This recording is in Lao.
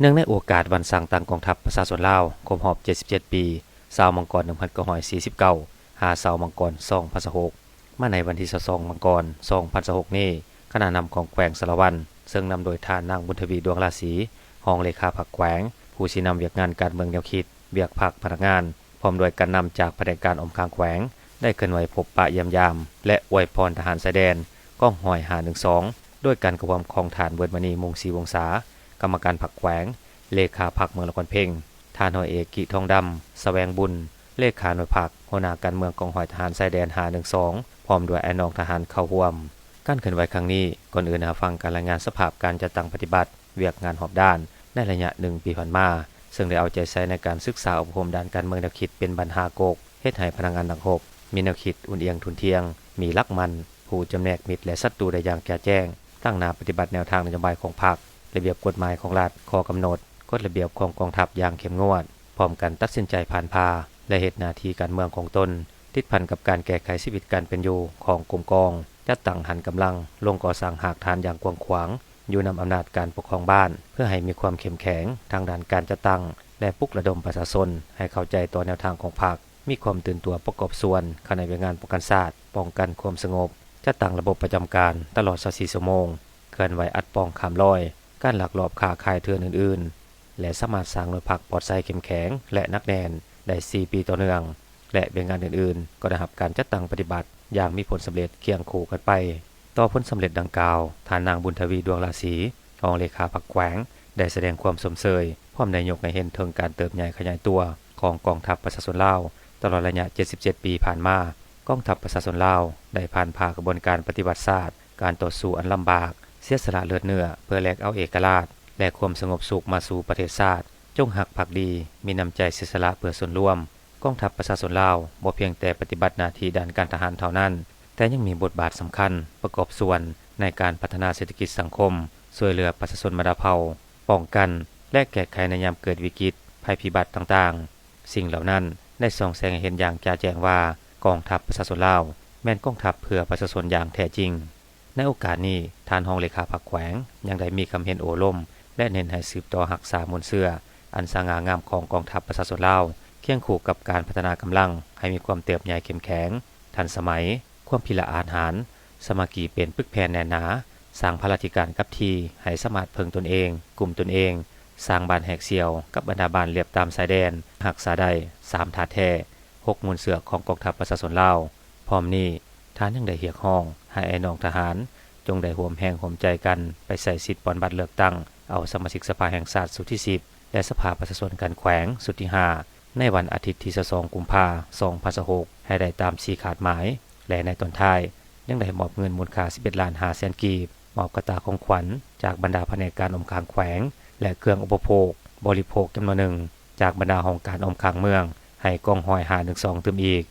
ເນື່ອງໃນໂອກາດວັນສ້າງຕັ້ງກອງທັບປະຊາຊົນລາວ ຄົບຮອບ ເຈັດສິບເຈັດ ປີ ຊາວ ມັງກອນ ໜຶ່ງພັນເກົ້າຮ້ອຍສີ່ສິບເກົ້າ ຫາ ຊາວ ມັງກອນ ສອງພັນຊາວຫົກ ມາໃນວັນທີ ຊາວສອງ ມັງກອນ ສອງພັນຊາວຫົກ ນີ້, ຄະນະນຳຂອງແຂວງສາລະວັນ ເຊິ່ງນຳໂດຍທ່ານນາງ ບຸນທະວີ ດວງລາສີ ຮອງເລຂາພັກແຂວງ, ຜູ້ຊີ້ນຳວຽກງານການເມືອງແນວຄິດ, ວຽກພັກ, ພະນັກງານ ພ້ອມດ້ວຍການນຳຈາກພະແນກການອ້ອມຂ້າງແຂວງ ໄດ້ເຄື່ອນໄຫວພົບປະຢ້ຽມຢາມ ແລະ ອວຍພອນທະຫານຊາຍແດນ ກອງຮ້ອຍຫ້າໜຶ່ງສອງ ໂດຍການເຂົ້າຮ່ວມຂອງທ່ານ ເວີດມະນີ ມຸງສີວົງສາ ກຳມະການພັກແຂວງ, ເລຂາພັກເມືອງນະຄອນເພັງ, ທ່ານຮ້ອຍເອກ ກິ ທອງດຳ ສະແຫວງບຸນ ເລຂາໜ່ວຍພັກ, ຫົວໜ້າການເມືອງກອງຮ້ອຍທະຫານຊາຍແດນ ຫ້າໜຶ່ງສອງ ພ້ອມດ້ວຍອ້າຍນ້ອງທະຫານເຂົ້າຮ່ວມ. ການເຄື່ອນໄຫວຄັ້ງນີ້, ກ່ອນອື່ນຫາຟັງການລາຍງານສະພາບການຈັດຕັ້ງປະຕິບັດວຽກງານຮອບດ້ານໃນໄລຍະໜຶ່ງປີຜ່ານມາ, ເຊິ່ງໄດ້ເອົາໃຈໃສ່ໃນການສຶກສາອົບຮົມດ້ານການເມືອງແນວຄິດເປັນບັນຫາກົກ, ເຮັດໃຫ້ພະນັກງານນັກຮົບມີແນວຄິດອຸ່ນອຽງທຸ່ນທ່ຽງ, ມີຫຼັກໝັ້ນ, ຮູ້ຈຳແນກມິດ ແລະ ສັດຕູໄດ້ຢ່າງຈະແຈ້ງ, ຕັ້ງໜ້າປະຕິບັດແນວທາງນະໂຍບາຍຂອງພັກ, ລະບຽບກົດໝາຍຂອງລັດ, ຂໍ້ກຳນົດ, ກົດລະບຽບຂອງກອງທັບຢ່າງເຂັ້ມງວດ, ພ້ອມກັນຕັດສິນໃຈຜ່ານຜ່າ ແລະ ເຮັດໜ້າທີ່ການເມືອງຂອງຕົນ ຕິດພັນກັບການແກ້ໄຂຊີວິດການເປັນຢູ່ຂອງກົມກອງ, ຈັດຕັ້ງຫັນກຳລັງລົງກໍ່ສ້າງຮາກຖານຢ່າງກວ້າງຂວາງ ຢູ່ນຳອຳນາດການປົກຄອງບ້ານ ເພື່ອໃຫ້ມີຄວາມເຂັ້ມແຂງທາງດ້ານການຈັດຕັ້ງ ແລະ ປຸກລະດົມປະຊາຊົນໃຫ້ເຂົ້າໃຈຕໍ່ແນວທາງຂອງພັກ, ມີຄວາມຕື່ນຕົວປະກອບສ່ວນຄະນະວຽກງານປ້ອງກັນຊາດ, ປ້ອງກັນຄວາມສະຫງົບ, ຈັດຕັ້ງລະບົບປະຈຳການຕະຫຼອດຊາວສີ່ຊົ່ວໂມງ, ເຄື່ອນໄຫວອັດປ້ອງຂ້າມລອຍ, ການລັກລອບຄ້າຂາຍເຖື່ອນອື່ນໆ ແລະ ສາມາດສ້າງໜ່ວຍພັກປອດໃສເຂັ້ມແຂງ ແລະ ໜັກແໜ້ນໄດ້ສີ່ປີຕໍ່ເນື່ອງ ແລະ ວຽກງານອື່ນໆ ກໍໄດ້ຮັບການຈັດຕັ້ງປະຕິບັດຢ່າງມີຜົນສຳເລັດຄຽງຄູ່ກັນໄປ. ຕໍ່ຜົນສຳເລັດດັ່ງກ່າວ, ທ່ານນາງ ບຸນທະວີ ດວງລາສີ ຮອງເລຂາພັກແຂວງ ໄດ້ສະແດງຄວາມຊົມເຊີຍ ພ້ອມໄດ້ຍົກໃຫ້ເຫັນເຖິງການເຕີບໃຫຍ່ຂະຫຍາຍຕົວຂອງກອງທັບປະຊາຊົນລາວ ຕະຫຼອດໄລຍະເຈັດສິບເຈັດປີຜ່ານມາ. ກອງທັບປະຊາຊົນລາວໄດ້ຜ່ານຜ່າຂະບວນການປະຕິວັດຊາດ, ການຕໍ່ສູ້ອັນລຳບາກ, ເສຍສະຫຼະເລືອດເນື້ອເພື່ອແລກເອົາເອກະລາດ ແລະ ຄວາມສະຫງົບສຸກມາສູ່ປະເທດຊາດ, ຈົງຮັກພັກດີ, ມີນ້ຳໃຈເສຍສະຫຼະເພື່ອສ່ວນລວມ. ກອງທັບປະຊາຊົນລາວບໍ່ພຽງແຕ່ປະຕິບັດໜ້າທີ່ດ້ານການທະຫານເທົ່ານັ້ນ, ແຕ່ຍັງມີບົດບາດສຳຄັນປະກອບສ່ວນໃນການພັດທະນາເສດຖະກິດສັງຄົມ, ຊ່ວຍເຫຼືອປະຊາຊົນບັນດາເຜົ່າ, ປ້ອງກັນ ແລະ ແກ້ໄຂໃນຍາມເກີດວິກິດ, ໄພພິບັດຕ່າງໆ. ສິ່ງເຫຼົ່ານັ້ນໄດ້ສ່ອງແສງໃຫ້ເຫັນຢ່າງຈະແຈ້ງວ່າ ກອງທັບປະຊາຊົນລາວ ແມ່ນກອງທັບເພື່ອປະຊາຊົນຢ່າງແທ້ຈິງ. ໃນໂອກາດນີ້, ທ່ານຮອງເລຂາພັກແຂວງ ຍັງໄດ້ມີຄຳເຫັນໂອ້ລົມ ແລະ ເນັ້ນໃຫ້ສືບຕໍ່ຮັກສາມູນເຊື້ອອັນສະຫງ່າງາມຂອງກອງທັບປະຊາຊົນລາວ, ຄຽງຄູ່ກັບການພັດທະນາກຳລັງໃຫ້ມີຄວາມເຕີບໃຫຍ່ເຂັ້ມແຂງ, ທັນສະໄໝ, ຄວາມພິລະອາດຫານ, ສາມັກຄີເປັນປຶກແຜ່ນແໜ້ນໜາ, ສ້າງພະລາທິການກັບທີ່ໃຫ້ສາມາດເພິ່ງຕົນເອງ, ກຸມຕົນເອງ, ສ້າງບ້ານແຮກສ່ຽວກັບບັນດາບ້ານລຽບຕາມຊາຍແດນ, ຮັກສາໄດ້ສາມທາດແທ້, ຫົກມູນເຊື້ອຂອງກອງທັບປະຊາຊົນລາວ. ພ້ອມນີ້, ທ່ານຍັງໄດ້ຮຽກຮ້ອງໃຫ້ອ້າຍນ້ອງທະຫານ ຈົ່ງໄດ້ຮ່ວມແຮງຮ່ວມໃຈກັນໄປໃຊ້ສິດປ່ອນບັດເລືອກຕັ້ງເອົາສະມາຊິກສະພາແຫ່ງຊາດຊຸດທີສິບ ແລະ ສະພາປະຊາຊົນຂັ້ນແຂວງຊຸດທີຫ້າ ໃນວັນອາທິດທີຊາວສອງ ກຸມພາ ສອງພັນຊາວຫົກ ໃຫ້ໄດ້ຕາມທີ່ຄາດໝາຍ ແລະ ໃນຕອນທ້າຍ ຍັງໄດ້ມອບເງິນມູນຄ່າສິບເອັດລ້ານຫ້າແສນກີບ, ມອບກະຕ່າຂອງຂວັນຈາກບັນດາພະແນກການອ້ອມຂ້າງແຂວງ ແລະ ເຄື່ອງອຸປະໂພກ, ບໍລິໂພກຈຳນວນໜຶ່ງ ຈາກບັນດາຫ້ອງການອ້ອມຂ້າງເມືອງ ໃຫ້ກອງຮ້ອຍຫ້າໜຶ່ງສອງຕື່ມອີກ.